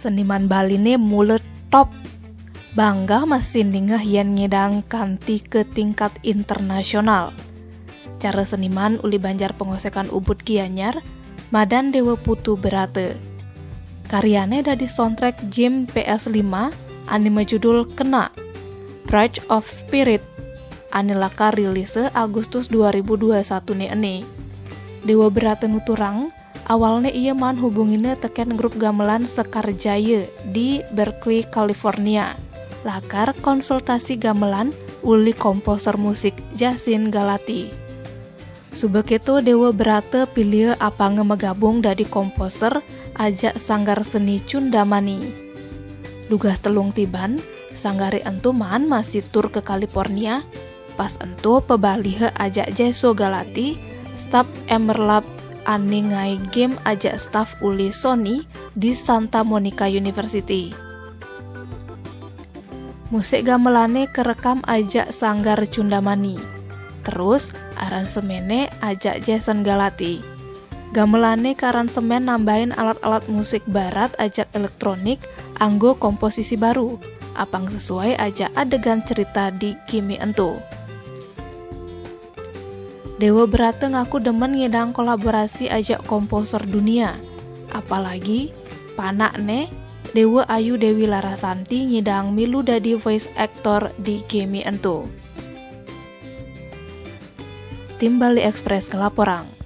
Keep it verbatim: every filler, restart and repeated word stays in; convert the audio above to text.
Seniman Baliné mula top. Bangga masih ningeh yén ngidang kanti ke tingkat internasional. Cara seniman uli Banjar Pengosekan Ubud Gianyar, madan Déwa Putu Berata. Karyané dadi soundtrack game P S lima ané majudul Kena, Bridge of Spirit, ané lakar rilise Agustus dua ribu dua satu né ené. Déwa Berata nuturang, awalné ia maan hubungina tekén grup gamelan Sekar Jaya di Berkeley, California. Lakar konsultasi gamelan uli komposer musik Jasin Galati. Suba kéto Déwa Berata pilih apanga magabung dadi komposer ajak Sanggar Seni Cundamani. Dugas telung tiban, sanggaré ento maan masih tur ke California, pas ento pabaliha ajak Jeso Galati, staf Emerlab ané ngaé game ajak staf uli Sony di Santa Monica University. Musik gamelané karekam ajak Sanggar Cundamani. Terus, aransemenné ajak Jason Galati. Gamelané karansemen nambahin alat-alat musik barat ajak elektronik anggo komposisi baru, apang sesuai ajak adegan cerita di game ento. Déwa Berata ngaku demen ngidang kolaborasi ajak komposer dunia. Apalagi, panakné, Déwa Ayu Déwi Larasanti ngidang milu dadi voice actor di game ento. Tim Bali Express ngelaporang.